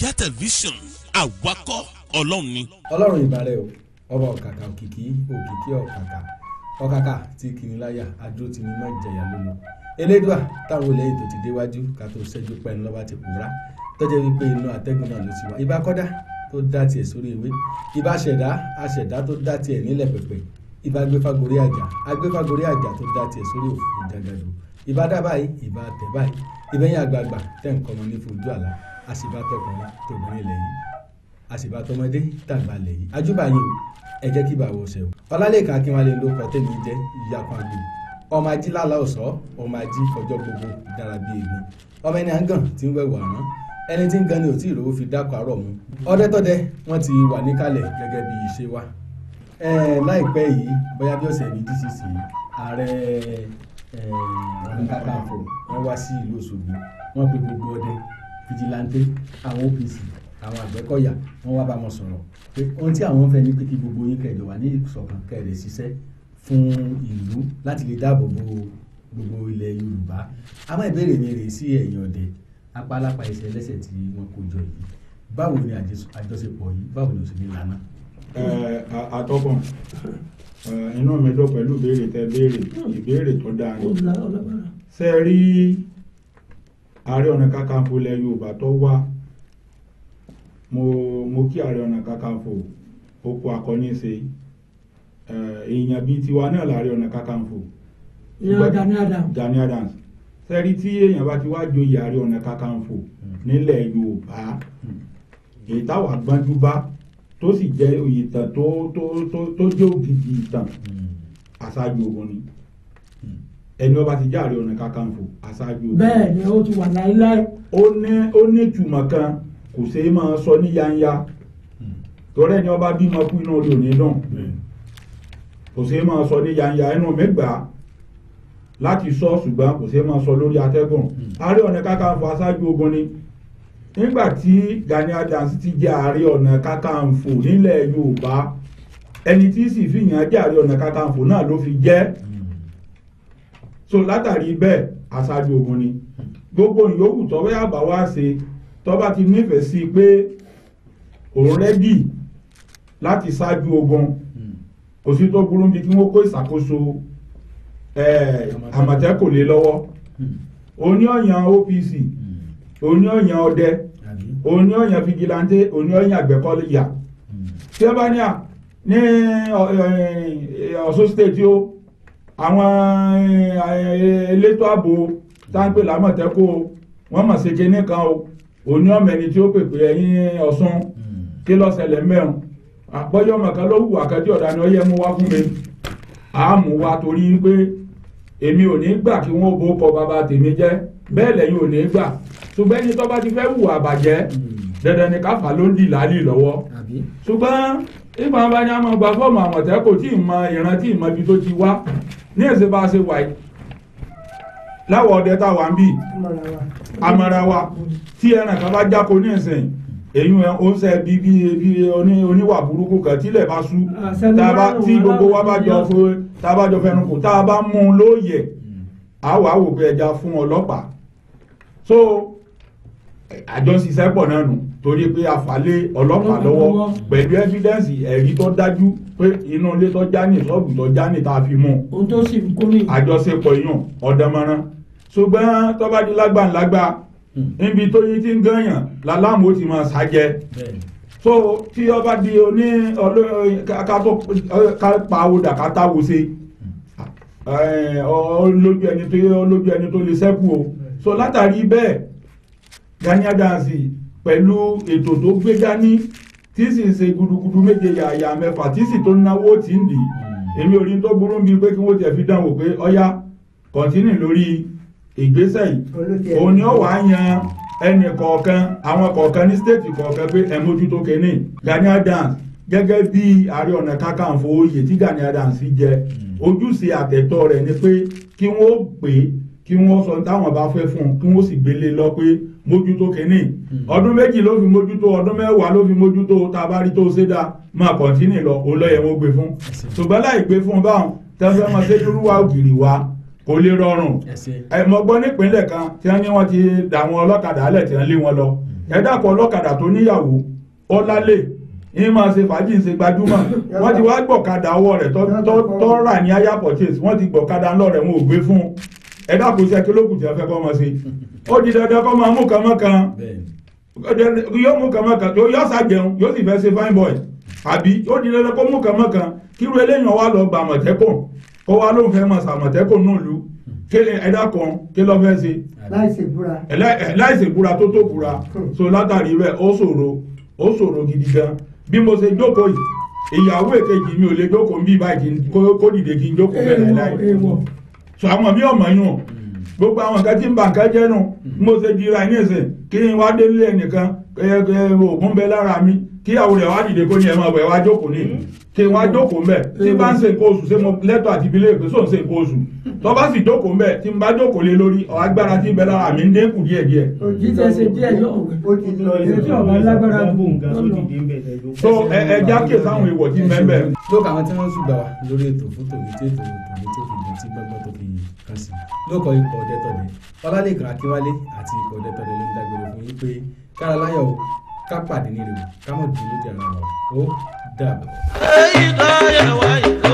Nàìjíríà Tẹlifíṣàn, àwakọ̀ Ọlọ́run ni. Ọlọ́run ìbàrẹ̀ o, ọba ọ̀kàkà òkìkí òkìkí ọ̀kàkà ọ̀kàkà tí kìnìláyà adúró ti ní má jẹyà lólu. Elédùà táwọn olè ètò ti déwájú ká tó ṣẹ́jú pẹ́ẹ́nu lọ́ba ti pòórá, tọ́jẹ́ wípé inú atẹ́gùn náà ló ti wá. Ibà kọ́dá tó dá tiẹ̀ sórí ewé, ibà ṣẹ̀dá aṣẹ̀dá tó dá tiẹ̀ nílẹ̀ pẹ̀pẹ̀, ibà gbéfágorí àjà agbéfágorí àjà tó dá tiẹ̀ sórí òfurufú jagado, ibà dá báyìí, ibà tẹ̀ báyìí, ibẹ̀yìn àgbààgbà tẹ̀ ń kọ́mọ ní fojú àlá, àṣìbá tọkùnrin tòbìnrin lẹ̀ yìí, àṣìbá tọmọdé tàgbà lẹ̀ yìí. Ajúbà yìí o, ẹ jẹ́ kí bàwọ̀ ṣe o. Ọlálẹ́kan Akínwálé ló kọ tèmi jẹ́ ìyàpọ̀ àgbò, ọmọ ají lálá ọ̀sọ́, ọmọ ají fọjọ́ gbogbo dára bíi egbin, ọmọ ẹni àǹgàn tí ń wẹ̀wọ̀ àrán, ẹni tí ń gan ni ò tí ì rówó fi dákọ̀ àárọ̀ mu. Ọdẹ́tọ́dẹ wọ́n ti wà níkàlẹ̀ gẹ́gẹ́ bí ìṣe wa. Láìpẹ́ yìí, bóyá bí ọ̀sẹ̀ méjì sísìn, ààrẹ Ọ̀nà Kakanfò wọ́n wá sí ìlú Òṣogbo, wọ́n pe gbogbo ọdẹ fìjìláńtẹ́, àwọn OPC, àwọn Àgbẹ̀kọ̀yà, wọ́n wá bá wọn sọ̀rọ̀ pé ohun tí àwọn ń fẹ́ ni pé kí gbogbo yín kẹjọ wà ní ìṣọ̀kan kẹrẹ̀ ṣiṣẹ́ fún ìlú láti lè dáàbò bo gbogbo ilẹ̀ Yorùbá. Àmọ́ ìbéèrè mi rèé sí ẹ̀yin ọdẹ apálápá ẹsẹ̀ ẹlẹ́sẹ̀ tí wọ́n kó jọ yìí, báwo ni àjọṣepọ̀ yìí, báwo ni ó sì ní lànà? Atọ́kùn, inú mi dùn pẹ̀lú ìbéèrè tẹ́ béèrè, ìbéèrè tó dáa ni. Ṣé ẹ rí Ààrẹ Ọ̀nà Kakanfò ilẹ̀ Yorùbá tó wá, mo kí Ààrẹ Ọ̀nà Kakanfò oko akọni ṣe, èèyàn bíi tiwa náà l'Ààrẹ Ọ̀nà Kakanfò. Gani Adams. Gani Adams. Ṣé rí tí èèyàn bá ti wá joyè Ààrẹ Ọ̀nà Kakanfò nílẹ̀ Yorùbá, èyí táwa gbọ́njú bá tó sì jẹ́ ìtàn tó tó tó tó jẹ́ ògidì ìtàn, aṣáájú ogun ni. Ẹni ọba ti jẹ́ Ààrẹ Ọ̀nà Kakanfò, aṣáájú ogun. Bẹ́ẹ̀ ni ó ti wà láéláé. Ó ní ìtumọ̀ kan kò ṣeé máa sọ ní yanya, torí ẹni ọba bímọ kú inú orí òní dùn, kò ṣeé máa sọ ní yanya, ẹnu mi gbà láti sọ, ṣùgbọ́n kò ṣeé máa sọ lórí atẹ́gùn. Ààrẹ Ọ̀nà Kakanfò aṣáájú ogun ni. Nígbà tí Gani Adams ti jẹ́ Ààrẹ Ọ̀nà Kakanfò nílẹ̀ Yorùbá, ẹni tí sì fi yàn jẹ́ Ààrẹ Ọ̀nà Kakanfò náà ló fi jẹ́. So látàrí bẹ́ẹ̀, aṣáájú ogun ni. Gbogbo ìyókù tọ́wọ́ àbá wá ṣe, tó bá ti nífẹ̀ẹ́ sí pé òun rẹ́dì láti ṣáájú ogun, kò sí tó burú bí kí wọ́n kó ìṣàkóso Àmọ̀tẹ́kùn lé lọ́wọ́. Òní ọ̀yàn OPC, òní ọ̀yàn ọdẹ, òní ọ̀yàn fìgìláńtẹ́, òní ọ̀yàn Àgbẹ̀kọ̀yà. Tí wọ́n bá ní à ní Ọ̀ṣun state o, àwọn elétò ààbò táǹpẹ̀ l'Àmọ̀tẹ́kùn o, wọ́n mọ̀ ṣe kinní kan o, òní ọmọ ẹni tí ó pèpè ẹ̀yìn Ọ̀ṣun kí ló ṣẹlẹ̀ mẹ́rin, àpọ́jọ́ ọmọ kan ló hùwà kan tí ọ̀dà ni ó yẹ mú wá fún mi, àá mú wá torí pé èmi ò ní gbà kí wọ́n bó kọ bàbá tèmi jẹ́, bẹ́ẹ̀ lẹ́yìn ò ní gbà. Ṣùgbọ́n ẹni tó bá ti fẹ́ hùwà bàjẹ́, dandan ni káfà ló ń dì láàlì lọ́wọ́. Ṣùgbọ́n ìgbà bá ní àmọ́ gba fọ́ọ̀mù Àmọ̀tẹ́kùn tí ì mọ ìran tí ì mọ ibi tó ti wá ní ẹ̀sìn bá a ṣe wà yìí láwọ̀ ọdẹ táwa ń bì amọ̀ra wa, tí ẹran kan bá jáko ní ẹ̀sìn èyí ó ń sẹ́ bí bí oníwà burúkú kan tílẹ̀ bá sú, tí gbogbo wa bá jọ fún, tá a bá jọ fẹnu kò, tá a bá mú un lóòyẹ̀, a wà wò pé ẹja fún ọlọ́pàá. So àjọ ṣiṣẹ́ pọ̀ náà nù, torí pé a fà lé ọlọ́pàá lọ́wọ́ pẹ̀lú ẹ́fídẹ́ǹsì ẹ̀rí tó dájú pé inú ilé tó já ní ṣọ́ọ̀bù tó já ní tá a fi mú un. Ohun tó sì ń kú ní. Àjọṣepọ̀ èèyàn ọ̀dọ́mọrán. Ṣùgbọ́n tó bá di lágbàǹlágbà, níbi tó yín ti ń gànyàn lálámù ó ti máa ṣàjẹ. So tí ó bá di oní ká tó ká pa àwòdà ká táwo ṣe, lójú ẹni tó lè ṣẹ́kù o. So látàrí bẹ́ẹ̀, Gani Adams pẹ̀lú ètò tó gbé dání tí sì ń ṣe gudugudu méje yàyà mẹ́fà tí sì tó náwó tí ń dì, èmi ò rí tó burú bíi pé kí wọ́n tiẹ̀ fi dánwò pé ọ̀yá kọ̀ntínì lórí ìgbésẹ̀ yìí. Òun ni ó wàá yan ẹnì kọ̀ọ̀kan, àwọn kọ̀ọ̀kan ní stéètì kọ̀ọ̀kan pé ẹ mójútó kínní. Gani Adams gẹ́gẹ́ bí Ààrẹ Ọ̀nà Kakanfò oyè tí Gani Adams jẹ, ojúṣe àtẹ̀tọ́ rẹ̀ ni pé kí wọ́n pè é, kí wọ́n sọ táwọn bá fẹ́ fún un, kí wọ́n sì gbélé lọ pé mójútó kínní. Ọdún 2 ló fi mójútó, ọdún 10 ló fi mójútó, tá a bá rí tó ṣe dá máa kọ̀ntínì lọ, òun ló yẹ wọ́n gbé fún. Ṣùgbọ́n láì gbé fún báwọn tẹ́fẹ́ máa ṣe dúró wá ògiri wa kò lè rọrùn. Mo gbọ́ nípínlẹ̀ kan tí wọ́n ní wọ́n ti dà wọn ọlọ́kadà alẹ̀ tí wọ́n lé wọn lọ. Ẹ dákun, ọlọ́kadà tó níyàwó ọlálẹ̀ ń máa ṣe fàájì, ń ṣe gbajúmọ̀, wọ́n ti wá gbọ̀kadà ọwọ́ rẹ̀ tó rà ní hire purchase, wọ́n ti gbọ̀kadà ńlọ rẹ̀, wọn ò gbé fún un. Ẹ dákun, iṣẹ́ kí ló kù tí wọ́n fẹ́ kọ́ máa ṣe? Ó di dandan kọ́ máa mú kan mọ́ kan, yóò mú kan mọ́ kan, yóò sá jẹun, yóò sì fẹ́ ṣe fine boy, àbí ó di dandan kó mú kan mọ́ kan. Kíru eléyàn wá lọ gba Àmọ̀tẹ́kùn, kó wá lóun fẹ́ máa ṣàmọ̀tẹ́kùn náà lu. Ẹ dákun, kí ló fẹ́ ṣe? Láìsí ìbúra. Láìsí ìbúra tó búra. So látàrí rẹ̀, ó ṣòro, ó ṣòro gidi gan. Bí mo ṣe jókòó yìí, ìyàwó èkejì mi ò lè jókòó bí báyìí kó dìde kí n jókòó bẹ́ẹ̀ láì. So àwọn mi ò mọ̀ yùn gbogbo àwọn nǹkan tí ń ba nǹkan jẹ́ nù. Mo ṣe dira ní ìsìn, kí n wá délé ẹnìkan, oògùn bẹ lára mi, kí ìyàwó rẹ̀ wá dìde kó ní ẹ máa bọ̀, ẹ wá jókòó ní kí n wá jókòó mbẹ̀. Tí n bá ń ṣe nǹkan oṣù, ṣé mo lẹ́tọ̀ àti ìbílẹ̀ pé sóun ṣe nǹkan oṣù? Tó bá sì jókòó mbẹ̀, tí n bá jókòó lé lórí, agbára tí ń bẹ lára mi ń dínkù díẹ̀díẹ̀. Jíjẹ ṣe díẹ̀ yóò wẹ̀. Ó ti lọ. Èyí tí ọba lágbára So ẹ já kí sáwọn ìwọ̀ tí ń bẹ bẹ́ẹ̀. Lóko àwọn tí wọ́n ṣùgbà wá lórí ètò fún tòní, tí ètò tòní tó fi dùn, tí gbọ́ngbọ́n tó fi kàn sí, lóko ikọ̀ Ọ̀dẹ́tọ̀dẹ́, Ọlálẹ́kan Akínwálé àti ikọ̀ Ọ̀dẹ́tọ̀dẹ́ ló ń dágbére fún yín pé kára láyọ̀ o, ká pàdé nílé o, ká mọ̀ dúró lóde ara wa. Ó dàbọ̀. Èyí tó yẹ wáyé.